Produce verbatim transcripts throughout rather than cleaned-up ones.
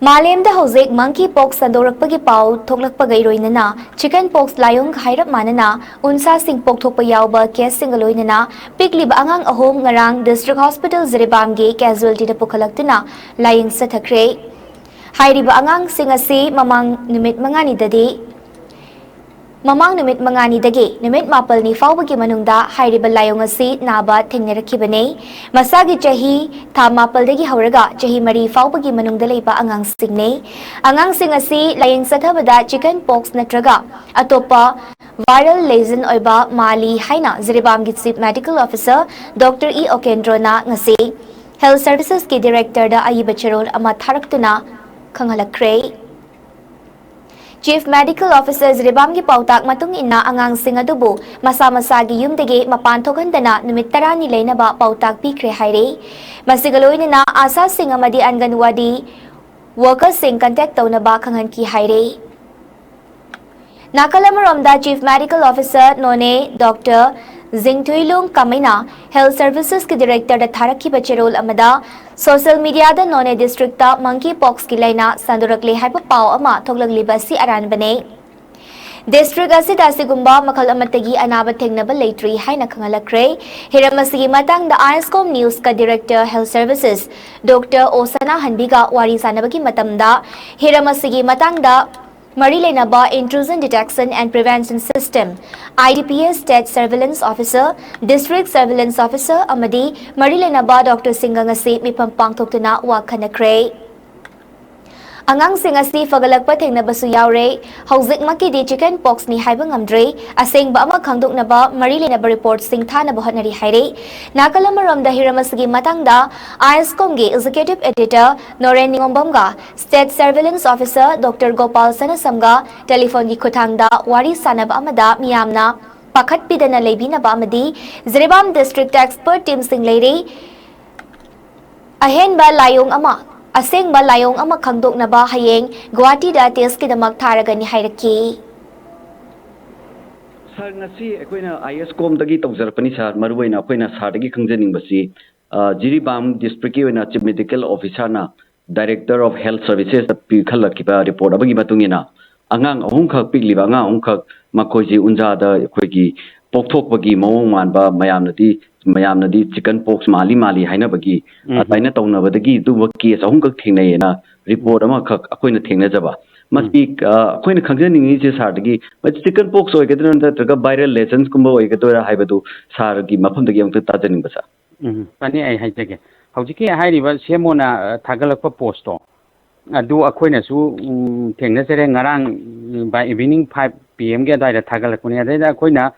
ꯃꯥꯂꯦꯝꯗ ꯍꯧꯖꯤꯛ monkey pox ꯁꯟꯗꯣꯔꯛꯄꯒꯤ ꯄꯥꯎ ꯊꯣꯛꯂꯛꯄꯒ ꯏꯔꯣꯏꯅꯅ chicken pox ꯂꯥꯏꯑꯣꯡꯒ ꯍꯥꯏꯔꯞ ꯃꯥꯟꯅꯅ ꯎꯟꯁꯥꯁꯤꯡ ꯄꯣꯛꯊꯣꯛꯄ ꯌꯥꯎꯕ caseꯁꯤꯡꯒ ꯂꯣꯏꯅꯅ ꯄꯤꯛꯂꯤꯕ ꯑꯉꯥꯡ ꯑꯍꯨꯝ ꯉꯔꯥꯡ District Hospital ꯖꯤꯔꯤꯕꯥꯝꯒꯤ casualtyꯗ ꯄꯨꯈꯠꯂꯛꯇꯨꯅ ꯂꯥꯌꯦꯡ ꯆꯠꯊꯈ꯭ꯔꯦ꯫ ꯍꯥꯏꯔꯤꯕ ꯑꯉꯥꯡꯁꯤꯡ ꯑꯁꯤ ꯃꯃꯥꯡ ꯅꯨꯃꯤꯠ ꯃꯉꯥꯅꯤꯗꯗꯤ ꯃꯃꯥꯡ ꯅꯨꯃꯤꯠ ꯃꯉꯥꯅꯤꯗꯒꯤ ꯅꯨꯃꯤꯠ ꯃꯥꯄꯜꯅꯤ ꯐꯥꯎꯕꯒꯤ ꯃꯅꯨꯡꯗ ꯍꯥꯏꯔꯤꯕ ꯂꯥꯏꯑꯣꯡ ꯑꯁꯤ ꯅꯥꯕ ꯊꯦꯡꯅꯔꯛꯈꯤꯕꯅꯤ꯫ ꯃꯁꯥꯒꯤ ꯆꯍꯤ ꯊꯥ ꯃꯥꯄꯜꯗꯒꯤ ꯍꯧꯔꯒ ꯆꯍꯤ ꯃꯔꯤ ꯐꯥꯎꯕꯒꯤ ꯃꯅꯨꯡꯗ ꯂꯩꯕ ꯑꯉꯥꯡꯁꯤꯡꯅꯤ꯫ ꯑꯉꯥꯡꯁꯤꯡ ꯑꯁꯤ ꯂꯥꯌꯦꯡ ꯆꯠꯊꯕꯗ chicken pox ꯅꯠꯇ꯭ꯔꯒ ꯑꯇꯣꯞꯄ viral lesion ꯑꯣꯏꯕ ꯃꯥꯜꯂꯤ ꯍꯥꯏꯅ ꯖꯤꯔꯤꯕꯥꯝꯒꯤ Chief Medical Officer Doctor E ꯎꯀꯦꯟꯗ꯭ꯔꯣꯅ ꯉꯁꯤ Health Servicesꯀꯤ Directorꯗ ꯑꯏꯕ ꯆꯦꯔꯣꯜ ꯑꯃ ꯊꯥꯔꯛꯇꯨꯅ ꯈꯪꯍꯜꯂꯛꯈ꯭ꯔꯦ꯫ Chief Medical Officer ꯖꯤꯔꯤꯕꯥꯝꯒꯤ ꯄꯥꯎꯇꯥꯛ ꯃꯇꯨꯡ ꯏꯟꯅ ꯑꯉꯥꯡꯁꯤꯡ ꯑꯗꯨꯕꯨ ꯃꯁꯥ ꯃꯁꯥꯒꯤ ꯌꯨꯝꯗꯒꯤ ꯃꯄꯥꯟ ꯊꯣꯛꯍꯟꯗꯅ ꯅꯨꯃꯤꯠ ꯇꯔꯥꯅꯤ ꯂꯩꯅꯕ ꯄꯥꯎꯇꯥꯛ ꯄꯤꯈ꯭ꯔꯦ ꯍꯥꯏꯔꯤ꯫ ꯃꯁꯤꯒ ꯂꯣꯏꯅꯅ ꯑꯥꯁꯥꯁꯤꯡ ꯑꯃꯗꯤ ꯑꯪꯒꯟꯋꯥꯗꯤ workersꯁꯤꯡ contact ꯇꯧꯅꯕ ꯈꯪꯍꯟꯈꯤ ꯍꯥꯏꯔꯤ꯫ ꯅꯥꯀꯜ ꯑꯃꯔꯣꯝꯗ Chief Medical Officer ꯅꯣꯅꯦ Doctor ꯖꯤꯡꯊꯨꯏꯂꯨꯡ ꯀꯃꯩꯅ Health Servicesꯀꯤ Directorꯗ ꯊꯥꯔꯛꯈꯤꯕ ꯆꯦꯔꯣꯜ ꯑꯃꯗ social mediaꯗ ꯅꯣꯅꯦ districtꯇ monkey poxꯀꯤ ꯂꯥꯏꯅꯥ ꯁꯟꯗꯣꯔꯛꯂꯦ ꯍꯥꯏꯕ ꯄꯥꯎ ꯑꯃ ꯊꯣꯛꯂꯛꯂꯤꯕ ꯑꯁꯤ ꯑꯔꯥꯟꯕꯅꯤ꯫ District ꯑꯁꯤꯗ ꯑꯁꯤꯒꯨꯝꯕ ꯃꯈꯜ ꯑꯃꯠꯇꯒꯤ ꯑꯅꯥꯕ ꯊꯦꯡꯅꯕ ꯂꯩꯇ꯭ꯔꯤ ꯍꯥꯏꯅ ꯈꯪꯍꯜꯂꯛꯈ꯭ꯔꯦ꯫ ꯍꯤꯔꯝ ꯑꯁꯤꯒꯤ ꯃꯇꯥꯡꯗ ISCOM Newsꯀ Director Health Services Doctor ꯑꯣ ꯁꯅꯥꯍꯟꯕꯤꯒ ꯋꯥꯔꯤ ꯁꯥꯟꯅꯕꯒꯤ ꯃꯇꯝꯗ ꯍꯤꯔꯝ ꯑꯁꯤꯒꯤ ꯃꯇꯥꯡꯗ ꯃꯔꯤ ꯂꯩꯅꯕ Intrusion Detection and Prevention System, IDPS, State Surveillance Officer, District Surveillance Officer ꯑꯃꯗꯤ ꯃꯔꯤ ꯂꯩꯅꯕ doctorꯁꯤꯡꯒ ꯉꯁꯤ ꯃꯤꯐꯝ ꯄꯥꯡꯊꯣꯛꯇꯨꯅ ꯋꯥ ꯈꯟꯅꯈ꯭ꯔꯦ꯫ ꯑꯉꯥꯡꯁꯤꯡ ꯑꯁꯤ ꯐꯒꯠꯂꯛꯄ ꯊꯦꯡꯅꯕꯁꯨ ꯌꯥꯎꯔꯦ꯫ ꯍꯧꯖꯤꯛꯃꯛꯀꯤꯗꯤ chicken poxꯅꯤ ꯍꯥꯏꯕ ꯉꯝꯗ꯭ꯔꯤ꯫ ꯑꯁꯦꯡꯕ ꯑꯃ ꯈꯪꯗꯣꯛꯅꯕ ꯃꯔꯤ ꯂꯩꯅꯕ reportꯁꯤꯡ ꯊꯥꯅꯕ ꯍꯣꯠꯅꯔꯤ ꯍꯥꯏꯔꯤ꯫ ꯅꯥꯀꯜ ꯑꯃꯔꯣꯝꯗ ꯍꯤꯔꯝ ꯑꯁꯤꯒꯤ ꯃꯇꯥꯡꯗ ISCOMꯒꯤ Executive Editor Noren ꯅꯤꯉꯣꯝꯕꯝꯒ State Surveillance Officer Doctor Gopal ꯁꯅꯥꯁꯝꯒ telephoneꯒꯤ ꯈꯨꯠꯊꯥꯡꯗ ꯋꯥꯔꯤ ꯁꯥꯅꯕ ꯑꯃꯗ ꯃꯤꯌꯥꯝꯅ ꯄꯥꯈꯠꯄꯤꯗꯅ ꯂꯩꯕꯤꯅꯕ ꯑꯃꯗꯤ ꯖꯤꯔꯤꯕꯥꯝ districtꯇ expert teamꯁꯤꯡ ꯂꯩꯔꯤ꯫ ꯑꯍꯦꯟꯕ ꯂꯥꯏꯑꯣꯡ ꯑꯃ, ꯑꯁꯦꯡꯕ ꯂꯥꯏꯑꯣꯡ ꯑꯃ ꯈꯪꯗꯣꯛꯅꯕ ꯍꯌꯦꯡ ꯒꯨꯋꯥꯍꯥꯇꯤꯗ testꯀꯤꯗꯃꯛ ꯊꯥꯔꯒꯅꯤ ꯍꯥꯏꯔꯛꯈꯤ꯫ ꯁꯥꯔ, ꯉꯁꯤ ꯑꯩꯈꯣꯏꯅ ISCOMꯗꯒꯤ ꯇꯧꯖꯔꯛꯄꯅꯤ ꯁꯥꯔ꯫ ꯃꯔꯨꯑꯣꯏꯅ ꯑꯩꯈꯣꯏꯅ ꯁꯥꯔꯗꯒꯤ ꯈꯪꯖꯅꯤꯡꯕꯁꯤ, ꯑ, ꯖꯤꯔꯤꯕꯥꯝ districtꯀꯤ ꯑꯣꯏꯅ Chief Medical Officerꯅ Director of Health Services ꯄꯤꯈꯠꯂꯛꯈꯤꯕ report ꯑꯃꯒꯤ ꯃꯇꯨꯡ ꯏꯟꯅ, ꯑꯉꯥꯡ ꯑꯍꯨꯝꯈꯛ, ꯄꯤꯛꯂꯤꯕ ꯑꯉꯥꯡ ꯑꯍꯨꯝꯈꯛ, ꯃꯈꯣꯏꯁꯤ ꯎꯟꯖꯥꯗ ꯑꯩꯈꯣꯏꯒꯤ ꯄꯣꯛꯊꯣꯛꯄꯒꯤ ꯃꯑꯣꯡ ꯃꯥꯟꯕ, ꯃꯌꯥꯝꯅꯗꯤ ꯃꯌꯥꯝꯅꯗꯤ chicken pox ꯃꯥꯜꯂꯤ ꯃꯥꯜꯂꯤ ꯍꯥꯏꯅꯕꯒꯤ, ꯎꯝ꯫ ꯑꯗꯨꯃꯥꯏꯅ ꯇꯧꯅꯕꯗꯒꯤ ꯑꯗꯨꯒꯨꯝꯕ case ꯑꯍꯨꯝꯈꯛ ꯊꯦꯡꯅꯩꯌꯦꯅ report ꯑꯃꯈꯛ ꯑꯩꯈꯣꯏꯅ ꯊꯦꯡꯅꯖꯕ꯫ ꯃꯁꯤ, ꯑ, ꯑꯩꯈꯣꯏꯅ ꯈꯪꯖꯅꯤꯡꯉꯤꯁꯦ sirꯗꯒꯤ, ꯃꯁꯤ chicken pox ꯑꯣꯏꯒꯗ꯭ꯔꯥ ꯅꯠꯇ꯭ꯔꯒ viral legionsꯀꯨꯝꯕ ꯑꯣꯏꯒꯗꯣꯏꯔꯥ ꯍꯥꯏꯕꯗꯨ sirꯒꯤ ꯃꯐꯝꯗꯒꯤ ꯑꯃꯨꯛꯇ ꯇꯥꯖꯅꯤꯡꯕ, sir꯫ ꯎꯝ, ꯐꯅꯤ, ꯑꯩ ꯍꯥꯏꯖꯒꯦ꯫ ꯍꯧꯖꯤꯛꯀꯤ ꯍꯥꯏꯔꯤꯕ ꯁꯦꯝꯃꯣꯅ, ꯑ, ꯊꯥꯒꯠꯂꯛꯄ postꯇꯣ, ꯑꯗꯨ ꯑꯩꯈꯣꯏꯅꯁꯨ, ꯎꯝ, ꯊꯦꯡꯅꯖꯔꯦ꯫ ꯉꯔꯥꯡ, ꯎꯝ, by evening five PM-ꯒꯤ ꯑꯗꯨꯋꯥꯏꯗ ꯊꯥꯒꯠꯂꯛꯄꯅꯦ꯫ ꯑꯗꯩꯗ ꯑꯩꯈꯣꯏꯅ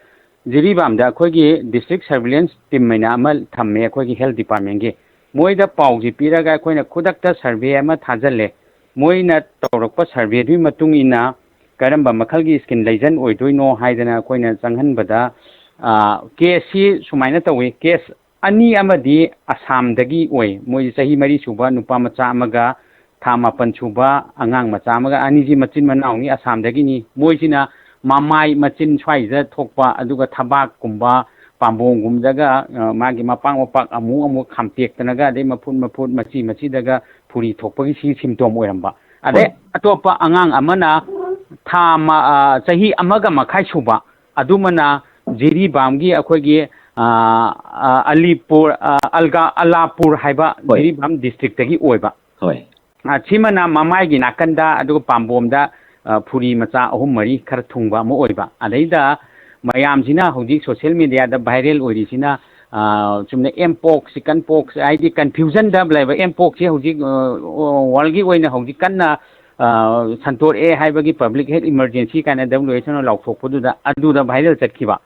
ꯖꯤꯔꯤꯕꯥꯝꯗ ꯑꯩꯈꯣꯏꯒꯤ district surveillance team ꯍꯥꯏꯅ ꯑꯃ ꯊꯝꯃꯦ ꯑꯩꯈꯣꯏꯒꯤ health departmentꯀꯤ꯫ ꯃꯣꯏꯗ ꯄꯥꯎꯁꯤ ꯄꯤꯔꯒ ꯑꯩꯈꯣꯏꯅ ꯈꯨꯗꯛꯇ survey ꯑꯃ ꯊꯥꯖꯤꯜꯂꯦ꯫ ꯃꯣꯏꯅ ꯇꯧꯔꯛꯄ surveyꯗꯨꯒꯤ ꯃꯇꯨꯡ ꯏꯟꯅ ꯀꯔꯝꯕ ꯃꯈꯜꯒꯤ skin lesion ꯑꯣꯏꯗꯣꯏꯅꯣ ꯍꯥꯏꯗꯅ ꯑꯩꯈꯣꯏꯅ ꯆꯪꯍꯟꯕꯗ, ꯑ, caseꯁꯤ ꯁꯨꯃꯥꯏꯅ ꯇꯧꯏ꯫ Case ꯑꯅꯤ ꯑꯃꯗꯤ ꯑꯁꯥꯝꯗꯒꯤ ꯑꯣꯏ꯫ ꯃꯣꯏ ꯆꯍꯤ ꯃꯔꯤ ꯁꯨꯕ ꯅꯨꯄꯥ ꯃꯆꯥ ꯑꯃꯒ ꯊꯥ ꯃꯥꯄꯟ ꯁꯨꯕ ꯑꯉꯥꯡ ꯃꯆꯥ ꯑꯃꯒ, ꯑꯅꯤꯁꯤ ꯃꯆꯤꯟ ꯃꯅꯥꯎꯅꯤ, ꯑꯁꯥꯝꯗꯒꯤꯅꯤ꯫ ꯃꯣꯏꯁꯤꯅ ꯃꯃꯥꯏ, ꯃꯆꯤꯟ ꯁ꯭ꯋꯥꯏꯁꯤꯗ ꯊꯣꯛꯄ, ꯑꯗꯨꯒ ꯊꯕꯥꯛꯀꯨꯝꯕ, ꯄꯥꯝꯕꯣꯝꯒꯨꯝꯕꯗꯒ, ꯑ, ꯃꯥꯒꯤ ꯃꯄꯥꯛ ꯃꯄꯥꯛ ꯑꯃꯨꯛ ꯑꯃꯨꯛ ꯈꯥꯝꯇꯦꯛꯇꯅꯒ, ꯑꯗꯩ ꯃꯐꯨꯠ ꯃꯐꯨꯠ, ꯃꯆꯤ ꯃꯆꯤꯗꯒ ꯐꯨꯔꯤ ꯊꯣꯛꯄꯒꯤ ꯁꯤꯒꯤ symptom ꯑꯣꯏꯔꯝꯕ꯫ ꯑꯗꯩ ꯍꯣꯏ꯫ ꯑꯇꯣꯞꯄ ꯑꯉꯥꯡ ꯑꯃꯅ ꯊꯥ ꯃ-, ꯑ, ꯆꯍꯤ ꯑꯃꯒ ꯃꯈꯥꯏ ꯁꯨꯕ, ꯑꯗꯨꯃꯅ ꯖꯤꯔꯤꯕꯥꯝꯒꯤ ꯑꯩꯈꯣꯏꯒꯤ, ꯑ, ꯑ, ꯑꯂꯤꯄꯨꯔ, ꯑ, ꯑꯜꯒꯥ-, ꯑꯂꯥꯄꯨꯔ ꯍꯥꯏꯕ ꯍꯣꯏ꯫ ꯖꯤꯔꯤꯕꯥꯝ districtꯇꯒꯤ ꯑꯣꯏꯕ꯫ ꯍꯣꯏ꯫ ꯑ, ꯁꯤꯃꯅ ꯃꯃꯥꯏꯒꯤ ꯅꯥꯀꯟꯗ, ꯑꯗꯨꯒ ꯄꯥꯝꯕꯣꯝꯗ, ꯑ, ꯐꯨꯔꯤ ꯃꯆꯥ ꯑꯍꯨꯝ ꯃꯔꯤ ꯈꯔ ꯊꯨꯡꯕ ꯑꯃ ꯑꯣꯏꯕ꯫ ꯑꯗꯩꯗ ꯃꯌꯥꯝꯁꯤꯅ ꯍꯧꯖꯤꯛ social mediaꯗ viral ꯑꯣꯏꯔꯤꯁꯤꯅ, ꯑ, ꯆꯨꯝꯅ M pox, chicken pox ꯍꯥꯏꯗꯤ confusionꯗ ꯂꯩꯕ꯫ M poxꯁꯤ ꯍꯧꯖꯤꯛ, ꯑ, worldꯒꯤ ꯑꯣꯏꯅ ꯍꯧꯖꯤꯛ ꯀꯟꯅ, ꯑ, ꯁꯟꯗꯣꯔꯛꯑꯦ ꯍꯥꯏꯕꯒꯤ public health emergency ꯀꯥꯏꯅ WHOꯅ ꯂꯥꯎꯊꯣꯛꯄꯗꯨꯗ ꯑꯗꯨꯗ viral ꯆꯠꯈꯤꯕ꯫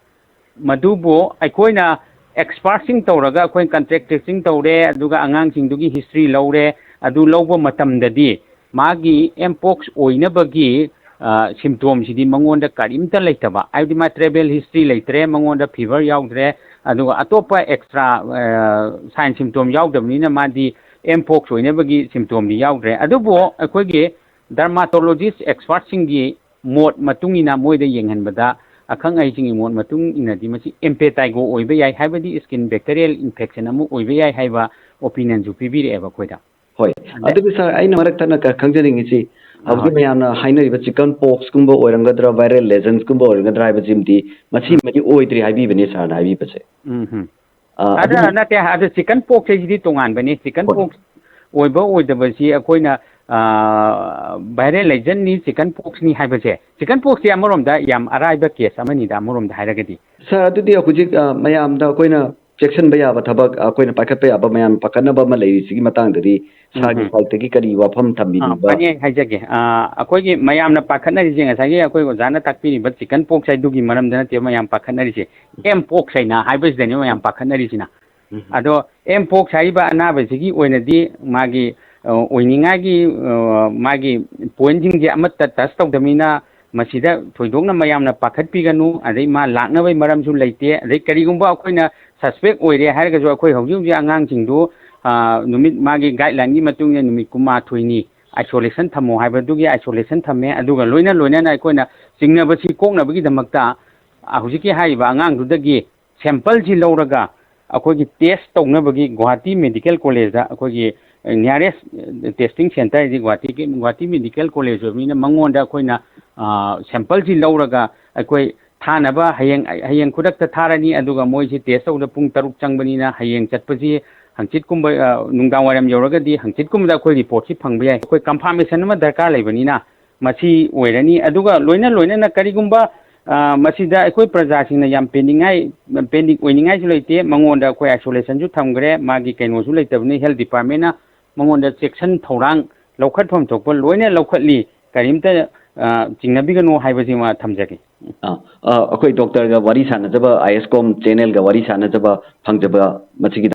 ꯃꯗꯨꯕꯨ ꯑꯩꯈꯣꯏꯅ expertꯁꯤꯡ ꯇꯧꯔꯒ ꯑꯩꯈꯣꯏ contact tracing ꯇꯧꯔꯦ, ꯑꯗꯨꯒ ꯑꯉꯥꯡꯁꯤꯡꯗꯨꯒꯤ history ꯂꯧꯔꯦ꯫ ꯑꯗꯨ ꯂꯧꯕ ꯃꯇꯝꯗꯗꯤ ꯃꯥꯒꯤ M pox ꯑꯣꯏꯅꯕꯒꯤ, ꯑ, symptomꯁꯤꯗꯤ ꯃꯉꯣꯟꯗ ꯀꯔꯤꯝꯇ ꯂꯩꯇꯕ, ꯍꯥꯏꯕꯗꯤ ꯃꯥ travel history ꯂꯩꯇ꯭ꯔꯦ, ꯃꯉꯣꯟꯗ fever ꯌꯥꯎꯗ꯭ꯔꯦ, ꯑꯗꯨꯒ ꯑꯇꯣꯞꯄ extra, ꯑ, sign symptom ꯌꯥꯎꯗꯕꯅꯤꯅ ꯃꯥꯗꯤ M pox ꯑꯣꯏꯅꯕꯒꯤ symptomꯗꯤ ꯌꯥꯎꯗ꯭ꯔꯦ꯫ ꯑꯗꯨꯕꯨ ꯑꯩꯈꯣꯏꯒꯤ dermatologist expertꯁꯤꯡꯒꯤ ꯃꯣꯠ ꯃꯇꯨꯡ ꯏꯟꯅ ꯃꯣꯏꯗ ꯌꯦꯡꯍꯟꯕꯗ, ꯑꯈꯪ ꯑꯍꯩꯁꯤꯡꯒꯤ ꯃꯣꯠ ꯃꯇꯨꯡ ꯏꯟꯅꯗꯤ ꯃꯁꯤ impetigo ꯑꯣꯏꯕ ꯌꯥꯏ, ꯍꯥꯏꯕꯗꯤ skin bacterial infection ꯑꯃ ꯑꯣꯏꯕ ꯌꯥꯏ ꯍꯥꯏꯕ opinionꯁꯨ ꯄꯤꯕꯤꯔꯛꯑꯦꯕ ꯑꯩꯈꯣꯏꯗ꯫ ꯍꯣꯏ꯫ ꯑꯗ- ꯑꯗꯨꯒ ꯁꯥꯔ, ꯑꯩꯅ ꯃꯔꯛ ꯊꯠꯅ ꯈ-, ꯈꯪꯖꯅꯤꯡꯉꯤꯁꯤ, ꯑꯥ, ꯍꯧꯖꯤꯛ ꯍꯣꯏ꯫ ꯃꯌꯥꯝꯅ ꯍꯥꯏꯅꯔꯤꯕ ꯆꯤꯀꯟ ꯄꯣꯛꯁꯀꯨꯝꯕ ꯑꯣꯏꯔꯝꯒꯗ꯭ꯔꯥ, ꯚꯥꯏꯔꯦꯜ ꯂꯦꯖꯟꯁꯀꯨꯝꯕ ꯑꯣꯏꯔꯝꯒꯗ꯭ꯔꯥ ꯍꯥꯏꯕꯁꯤꯃꯗꯤ ꯃꯁꯤꯃꯗꯤ ꯑꯣꯏꯗ꯭ꯔꯤ ꯍꯥꯏꯕꯤꯕꯅꯤ ꯁꯥꯔꯅ ꯍꯥꯏꯕꯤꯕꯁꯦ꯫ ꯎꯝ ꯍꯝ꯫ ꯑꯥ, ꯑꯗ ꯑꯗꯨꯅ ꯅꯠꯇꯦ, ꯑꯗꯨ ꯆꯤꯀꯟ ꯄꯣꯛꯁ ꯍꯥꯏꯁꯤꯗꯤ ꯇꯣꯉꯥꯟꯕꯅꯤ꯫ ꯆꯤꯀꯟ ꯍꯣꯏ꯫ ꯄꯣꯛꯁ ꯑꯣꯏꯕ ꯑꯣꯏꯗꯕꯁꯤ ꯑꯩꯈꯣꯏꯅ, ꯑꯥ, ꯚꯥꯏꯔꯦꯜ ꯂꯦꯖꯟꯅꯤ, ꯆꯤꯀꯟ ꯄꯣꯛꯁꯅꯤ ꯍꯥꯏꯕꯁꯦ꯫ ꯆꯤꯀꯟ ꯄꯣꯛꯁꯁꯤ ꯑꯃꯔꯣꯝꯗ ꯌꯥꯝ ꯑꯔꯥꯏꯕ ꯀꯦꯁ ꯑꯃꯅꯤꯗ, ꯑꯃꯔꯣꯝꯗ ꯍꯥꯏꯔꯒꯗꯤ꯫ ꯁꯥꯔ, ꯑꯗꯨꯗꯤ ꯍꯧꯖꯤꯛ, ꯑ, ꯃꯌꯥꯝꯗ ꯑꯩꯈꯣꯏꯅ ꯆꯦꯛꯁꯤꯟꯕ ꯌꯥꯕ ꯊꯕꯛ, ꯑ, ꯑꯩꯈꯣꯏꯅ ꯄꯥꯏꯈꯠꯄ ꯌꯥꯕ ꯃꯌꯥꯝ ꯄꯥꯈꯠꯅꯕ ꯑꯃ ꯂꯩꯔꯤꯁꯤꯒꯤ ꯃꯇꯥꯡꯗꯗꯤ ꯎꯝ, ꯁꯥꯔꯒꯤ ꯎꯝ꯫ ꯁꯥꯏꯠꯇꯒꯤ ꯀꯔꯤ ꯋꯥꯐꯝ ꯑꯥ, ꯊꯝꯕꯤꯅꯤꯡꯕ? ꯐꯅꯤ, ꯑꯩ ꯍꯥꯏꯖꯒꯦ꯫ ꯑꯥ, ꯑꯩꯈꯣꯏꯒꯤ ꯃꯌꯥꯝꯅ ꯄꯥꯈꯠꯅꯔꯤꯁꯦ ꯉꯁꯥꯏꯒꯤ ꯑꯩꯈꯣꯏ ꯑꯣꯖꯥꯅ ꯇꯥꯛꯄꯤꯔꯤꯕ ꯆꯤꯀꯟ ꯄꯣꯛꯁ ꯍꯥꯏꯗꯨꯒꯤ ꯃꯔꯝꯗ ꯅꯠꯇꯦꯕ ꯃꯌꯥꯝ ꯄꯥꯈꯠꯅꯔꯤꯁꯦ꯫ ꯑꯦꯝ ꯄꯣꯛꯁ ꯍꯥꯏꯅ ꯍꯥꯏꯕꯁꯤꯗꯅꯦꯕ ꯃꯌꯥꯝ ꯄꯥꯈꯠꯅꯔꯤꯁꯤꯅ꯫ ꯎꯝ꯫ ꯑꯗꯣ ꯑꯦꯝ ꯄꯣꯛꯁ ꯍꯥꯏꯔꯤꯕ ꯑꯅꯥꯕꯁꯤꯒꯤ ꯑꯣꯏꯅꯗꯤ ꯃꯥꯒꯤ, ꯑ, ꯑꯣꯏꯅꯤꯡꯉꯥꯏꯒꯤ, ꯑ, ꯃꯥꯒꯤ ꯄꯣꯏꯟꯁꯤꯡꯁꯦ ꯑꯃꯠꯇ ꯇꯆ ꯇꯧꯗꯕꯅꯤꯅ ꯃꯁꯤꯗ ꯊꯣꯏꯗꯣꯛꯅ ꯃꯌꯥꯝꯅ ꯄꯥꯈꯠꯄꯤꯒꯅꯨ꯫ ꯑꯗꯩ ꯃꯥ ꯂꯥꯛꯅꯕꯒꯤ ꯃꯔꯝꯁꯨ ꯂꯩꯇꯦ꯫ ꯑꯗꯩ ꯀꯔꯤꯒꯨꯝꯕ ꯑꯩꯈꯣꯏꯅ ꯁꯁꯄꯦꯛ ꯑꯣꯏꯔꯦ ꯍꯥꯏꯔꯒꯁꯨ ꯑꯩꯈꯣꯏ ꯍꯧꯖꯤꯛ ꯍꯧꯖꯤꯛ ꯑꯉꯥꯡꯁꯤꯡꯗꯨ, ꯑ, ꯅꯨꯃꯤꯠ ꯃꯥꯒꯤ ꯒꯥꯏꯗꯂꯥꯏꯟꯒꯤ ꯃꯇꯨꯡ ꯏꯟꯅ ꯅꯨꯃꯤꯠ ꯀꯨꯟꯃꯥꯊꯣꯏꯅꯤ ꯑꯥꯏꯁꯣꯂꯦꯁꯟ ꯊꯝꯃꯣ ꯍꯥꯏꯕꯗꯨꯒꯤ ꯑꯥꯏꯁꯣꯂꯦꯁꯟ ꯊꯝꯃꯦ꯫ ꯑꯗꯨꯒ ꯂꯣꯏꯅ ꯂꯣꯏꯅꯅ ꯑꯩꯈꯣꯏꯅ ꯆꯤꯡꯅꯕꯁꯤ ꯀꯣꯛꯅꯕꯒꯤꯗꯃꯛꯇ, ꯑ, ꯍꯧꯖꯤꯛꯀꯤ ꯍꯥꯏꯔꯤꯕ ꯑꯉꯥꯡꯗꯨꯗꯒꯤ ꯁꯦꯝꯄꯜꯁꯤ ꯂꯧꯔꯒ ꯑꯩꯈꯣꯏꯒꯤ ꯇꯦꯁ ꯇꯧꯅꯕꯒꯤ ꯒꯨꯋꯥꯍꯥꯇꯤ ꯃꯦꯗꯤꯀꯦꯜ ꯀꯣꯂꯦꯖꯇ ꯑꯩꯈꯣꯏꯒꯤ ꯅꯤꯌꯔꯦꯁ ꯇꯦꯁꯇꯤꯡ ꯁꯦꯟꯇꯔ ꯍꯥꯏꯗꯤ ꯒꯨꯋꯥꯍꯥꯇꯤꯒꯤ, ꯒꯨꯋꯥꯍꯥꯇꯤ ꯃꯦꯗꯤꯀꯦꯜ ꯀꯣꯂꯦꯖ ꯑꯣꯏꯕꯅꯤꯅ ꯃꯉꯣꯟꯗ ꯑꯩꯈꯣꯏꯅ, ꯑ, ꯁꯦꯝꯄꯜꯁꯤ ꯂꯧꯔꯒ ꯑꯩꯈꯣꯏ ꯊꯥꯅꯕ ꯍꯌꯦꯡ, ꯍꯌꯦꯡ ꯈꯨꯗꯛꯇ ꯊꯥꯔꯅꯤ꯫ ꯑꯗꯨꯒ ꯃꯣꯏꯁꯤ ꯇꯦꯁ ꯇꯧꯕꯗ ꯄꯨꯡ ꯇꯔꯨꯛ ꯆꯪꯕꯅꯤꯅ ꯍꯌꯦꯡ ꯆꯠꯄꯁꯤ ꯍꯪꯆꯤꯠꯀꯨꯝꯕ, ꯑ, ꯅꯨꯡꯗꯥꯡ ꯋꯥꯏꯔꯝ ꯌꯧꯔꯒꯗꯤ ꯍꯪꯆꯤꯠꯀꯨꯝꯕꯗ ꯑꯩꯈꯣꯏ ꯔꯤꯄꯣꯔꯠꯁꯤ ꯐꯪꯕ ꯌꯥꯏ꯫ ꯑꯩꯈꯣꯏ ꯀꯟꯐꯥꯔꯃꯦꯁꯟ ꯑꯃ ꯗꯔꯀꯥꯔ ꯂꯩꯕꯅꯤꯅ ꯃꯁꯤ ꯑꯣꯏꯔꯅꯤ꯫ ꯑꯗꯨꯒ ꯂꯣꯏꯅ ꯂꯣꯏꯅꯅ ꯀꯔꯤꯒꯨꯝꯕ, ꯑ, ꯃꯁꯤꯗ ꯑꯩꯈꯣꯏ ꯄ꯭ꯔꯖꯥꯁꯤꯡꯅ ꯌꯥꯝ ꯄꯦꯟꯅꯤꯡꯉꯥꯏ, ꯄꯦꯟꯅꯤꯡ ꯑꯣꯏꯅꯤꯡꯉꯥꯏꯁꯨ ꯂꯩꯇꯦ꯫ ꯃꯉꯣꯟꯗ ꯑꯩꯈꯣꯏ ꯑꯥꯏꯁꯣꯂꯦꯁꯟꯁꯨ ꯊꯝꯈ꯭ꯔꯦ, ꯃꯥꯒꯤ ꯀꯩꯅꯣꯁꯨ ꯂꯩꯇꯕꯅꯤ꯫ ꯍꯦꯜꯊ ꯗꯤꯄꯥꯔꯠꯃꯦꯟꯅ ꯃꯉꯣꯟꯗ ꯆꯦꯛꯁꯤꯟ ꯊꯧꯔꯥꯡ ꯂꯧꯈꯠꯐꯝ ꯊꯣꯛꯄ ꯂꯣꯏꯅ ꯂꯧꯈꯠꯂꯤ꯫ ꯀꯔꯤꯝꯇ, ꯑ, ꯆꯤꯡꯅꯕꯤꯒꯅꯨ ꯍꯥꯏꯕꯁꯤꯃ ꯊꯝꯖꯒꯦ꯫ ꯑ, ꯑ, ꯑꯩꯈꯣꯏ ꯗꯣꯛꯇꯔꯒ ꯋꯥꯔꯤ ꯁꯥꯟꯅꯖꯕ, ꯑꯥꯏ ꯑꯦꯁ ꯀꯣꯝ ꯆꯦꯅꯦꯜꯒ ꯋꯥꯔꯤ ꯁꯥꯟꯅꯖꯕ ꯐꯪꯖꯕ ꯃꯁꯤꯒꯤ